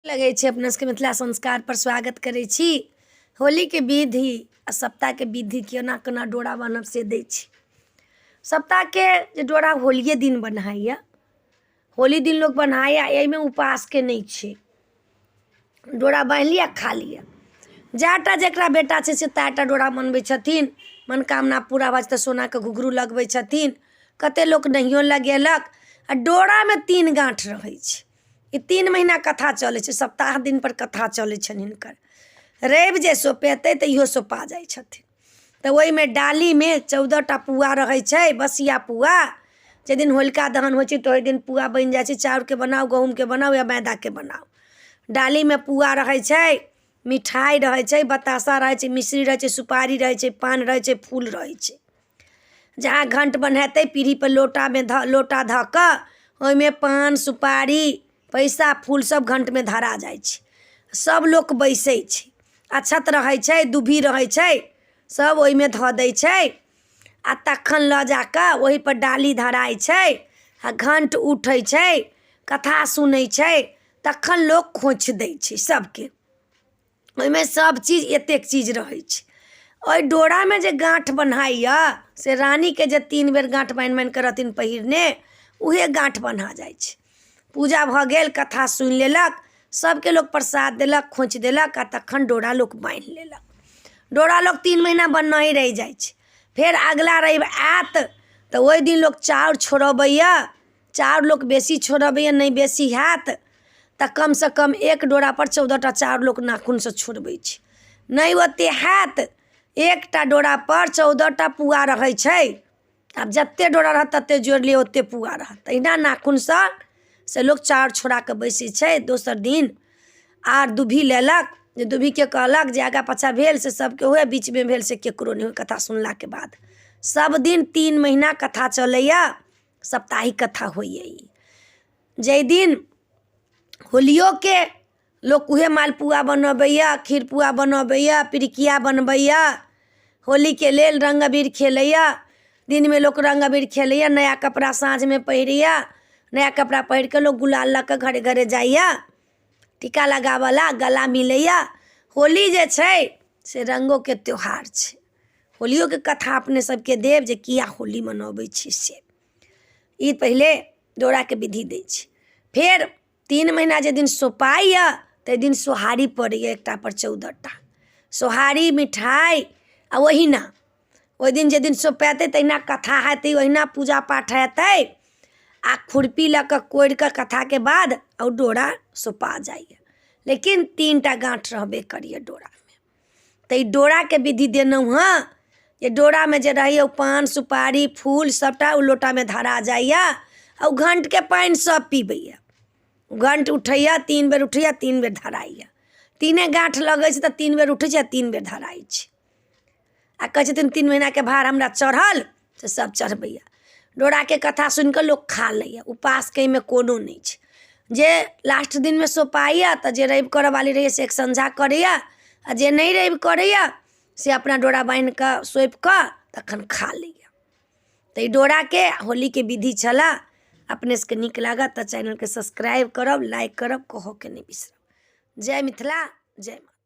लगै छै अपना सबके मिथिला संस्कारपर स्वागत करै छी। होलीके विधि आओर सप्ताहके विधि केना केना डोरा बान्हब से दै छी। सप्ताहके जे डोरा होलिये दिन बन्हाइए, होली दिन लोक बन्हाइए। एहिमे उपासके नहि छै। डोरा बान्हि लिअ, खा लिअ। जए टा जकरा बेटा छै से तए टा डोरा बनबै छथिन। मनोकामना पूरा भऽ जेतै, सोनाके घुघरू लगबै छथिन। कतेक लोक नहियो लगेलक। आ डोरामे 3 गाँठ रहै छै। ई 3 महीना कथा चलै छै, सप्ताह दिनपर कथा चलै छनि हिनकर। रवि जे सोपेतै तऽ इहो सोपा जाइ छथिन। तऽ ओहिमे डालीमे 14 टा पुआ रहै छै, बसिया पुआ। जाहि दिन होलिका दहन होइ छै तऽ ओहि दिन पुआ बनि जाइ छै। चाउरके बनाउ, गहूमके बनाउ या मैदाके बनाउ। डालीमे पुआ रहै छै, मिठाइ रहै छै, बताशा रहै छै, मिश्री रहै छै, सुपारी रहै छै, पान रहै छै, फूल रहै छै। जहाँ घण्ट बन्हेतै पीढ़ीपर लोटामे धऽ, लोटा धऽ कऽ ओहिमे पान सुपारी पैसा फूल सब घण्टमे धरा जाइ छै। सब लोक बैसै छै, अक्षत रहै छै, दुभी रहै छै, सब ओहिमे धऽ दै छै। आओर तखन लऽ जाकऽ ओहिपर डाली धराइ छै आओर घण्ट उठै छै, कथा सुनै छै। तखन लोक खोँइछ दै छै सबके। ओहिमे सब चीज एतेक चीज रहै छै। ओहि डोरामे जे गाँठ बन्हाइए से रानीके जे 3 बेर गाँठ बान्हि बान्हिकऽ रहथिन पहिरने, उएह गाँठ बन्हा जाइ छै। पूजा भऽ गेल, कथा सुनि लेलक, सबके लोक प्रसाद देलक, खोँइछ देलक आओर तखन डोरा लोक बान्हि लेलक। डोरा लोक 3 महीना बन्हनहि रहि जाइ छै। फेर अगिला रवि आयत तऽ ओहि दिन लोक चाउर छोड़बैए। चाउर लोक बेसी छोड़बैए, नहि बेसी हैत तऽ कमसँ कम एक डोरापर 14 टा चाउर लोक नाखूनसँ छोड़बै छै। नहि ओतेक हैत, एकटा डोरापर 14 टा पुआ रहै छै। आब जतेक डोरा रहत ततेक जोड़ि लिअ, ओतेक पुआ रहत। तहिना नाखूनसँ से लोक चाउर छोड़ा कऽ बैसै छै। दोसर दिन आर दुभी लेलक, जे दुभीके कहलक जे आगाँ पाछाँ भेल से सबके हुए, बीचमे भेल से ककरो नहि हुए। कथा सुनलाके बाद सब दिन 3 महीना कथा चलैए, साप्ताहिक कथा होइए ई। जाहि दिन होलियोके लोक उएह मालपुआ बनबैए, खीर पुआ बनबैए, पिरुकिया बनबैए। होलीके लेल रङ्ग अबीर खेलैए। दिनमे लोक रङ्ग अबीर खेलैए, नया कपड़ा साँझमे पहिरैए। नया कपड़ा पहिर कऽ लोक गुलाल लऽ कऽ घरे घरे जाइए, टीका लगाबऽ लए, गला मिलैए। होली जे छै से रङ्गोके त्यौहार छै। होलियोके कथा अपने सबके देब जे किया होली मनबै छी से। ई पहिले डोराके विधि दै छी। फेर 3 महीना जाहि दिन सोपाइए ताहि दिन सोहारी पड़ैए, एकटापर 14 टा सोहारी मिठाइ। आ ओहिना ओहि दिन जाहि दिन सोपेतै तहिना कथा हेतै, ओहिना पूजा पाठ हेतै। आ खुरपी लऽ कऽ कोड़ि कऽ कथाके बाद ओ डोरा सोपा जाइए, लेकिन 3 टा गाँठ रहबे करैए डोरामे। तऽ ई डोराके विधि देलहुँ हँ जे डोरामे जे रहैए ओ पान सुपारी फूल सभटा ओ लोटामे धरा जाइए आ ओ घण्टके पानि सभ पीबैए। घण्ट उठैए, 3 बेर उठैए, 3 बेर धराइए। तीने गाँठ लगै छै तऽ 3 बेर उठै छै आ 3 बेर धराइ छै। आ कहै छथिन 3 महीनाके भार हमरा चढ़ल, से सब चढ़बैए। डोराके कथा सुनिकऽ लोक खा लैए, उपासके एहिमे कोनो नहि छै। जे लास्ट दिनमे सोपाइए तऽ जे रवि करऽवाली रहैए से एक सँझा करैए, आ जे नहि रवि करैए से अपना डोरा बान्हिकऽ सौंपिकऽ तखन खा लैए। तऽ ई डोराके होलीके विधि छलऽ। अपने सबके नीक लागत तऽ चैनलके सब्सक्राइब करब, लाइक करब, कहऽके नहि बिसरब। जय मिथिला, जय माता।